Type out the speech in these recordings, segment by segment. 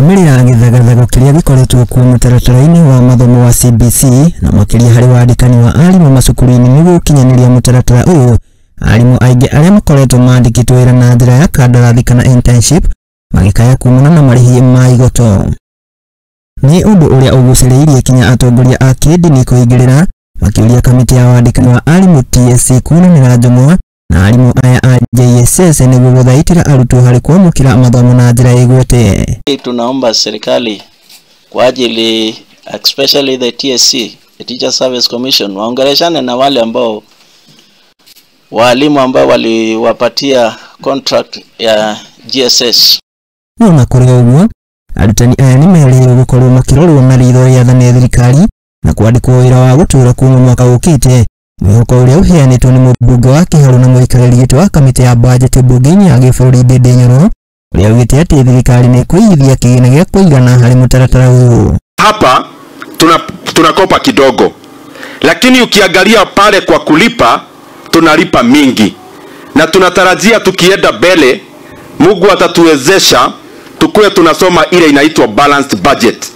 Kũrũmĩrĩra gĩthagathago kĩrĩa gĩkoretwo kuo mũtaratara-inĩ wa mathomo wa CBC na makĩria harĩ wandĩkani wa arimũ macukuru-inĩ nĩguo gũkinyanĩria mũtaratara ũyũ, arimũ aingĩ arĩa makoretwo mandĩkĩtwo wĩra na njĩra ya kandarathi kana internship magĩkaya kumana na marĩhi ma igoto. Nĩ ũndũ ũrĩa ũgucĩrĩirie kinya atongoria a kĩndini kũingĩrĩra makĩũria kamĩtĩ ya wandĩkani wa arimũ TSC kunanĩra njũng'wa na arimũ aya a JSS nĩguo gũthaitĩra arutwo harĩ kwamũkĩra mathomo na njĩra ĩgwete. Tunaomba serikali kwa ajili especially the TSC, the Teacher Service Commission, waongeleshane na wale ambao walimu ambao waliwapatia contract ya GSS. No na kũrĩ ũguo, arutani aya nĩ merĩirwo gũkorwo makĩrorwo na ritho rĩathane thirikari na kwandĩkwo wĩra wa gũtũũra kuma mwaka ũkĩte, mwĩhoko ũrĩa ũheanĩtwo nĩ mũmbunge wa Kĩharũ na mũikarĩri gĩtĩ wa kamĩtĩ ya bajeti mbunge-inĩ ya gĩbũrũri Ndindi Nyoro, ũrĩa augĩte atĩ thirikari nĩ ĩkũigithia kĩgĩna gĩa kũigana harĩ mũtaratara ũyũ. Hapa tunakopa kidogo, lakini ukiangalia pale kwa kulipa tunalipa mingi, na tunatarajia tukienda mbele Mungu atatuwezesha tukue tunasoma ile inaitwa balanced budget.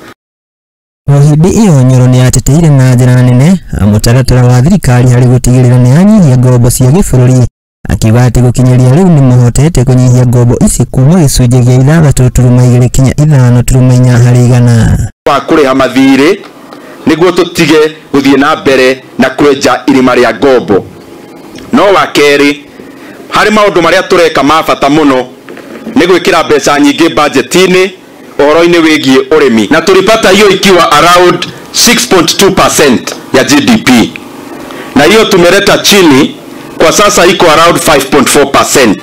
O hĩndĩ ĩyo Nyoro nĩ ateteire na njĩra nene mũtaratara wa thirikari harĩ gũtigĩrĩra nĩ yanyihia ngombo cia gĩbũrũri, akiuga atĩ gũkinyĩria rĩu nĩ mahotete kũnyihia ngombo ici kuma gĩcunjĩ gĩa 6.2 kinya 5.4 harĩ igana. Wa kũrĩha mathirĩ nĩguo tũtige gũthiĩ na mbere na kwenja irima rĩa ngombo. No wa kerĩ, harĩ maũndũ marĩa tũreka ma bata mũno nĩ gwĩkĩra mbeca nyingĩ budget-inĩ ũhoro-inĩ wĩgiĩ ũrĩmi, na tulipata hiyo ikiwa around 6.2% ya GDP, na hiyo tumeleta chini, kwa sasa iko around 5.4%.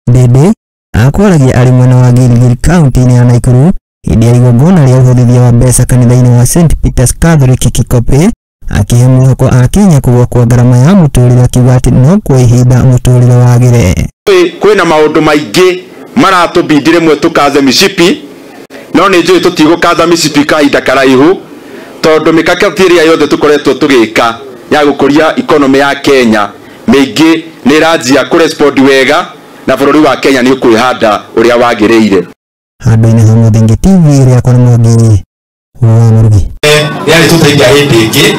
Ndindi akwaragia arĩ mwena wa Gilgil kaunti-inĩ ya Nakuru hĩndĩ ya igongona rĩa ũhorithia wa mbeca kanitha-inĩ wa St Peters Catholic Kikopey, akĩhe mwĩhoko a Kenya kũgũa kwa ngarama ya mũtũrĩre, akiuga atĩ no kwa ihinda mũtũrĩre wagĩre. Kwĩna maũndũ maingĩ maratũbindi rĩmwe tũkaze mĩcibi, no nĩ njũĩ tũtigũkaza mĩcibi kahinda karaihu tondũ mĩkakati ĩrĩa yothe tũkoretwo tũgĩka ya gũkũria economy ya Kenya mĩingĩ nĩ ĩranjia kũrespond wega na bũrũri wa Kenya nĩ ũkwĩhanda ũrĩa wagĩrĩire. Handũ-inĩ ha Mũthingi TV rĩakwa nĩ Mwangi wa Mũrugi. Yarĩ tũteithia hĩndĩ ĩngĩ.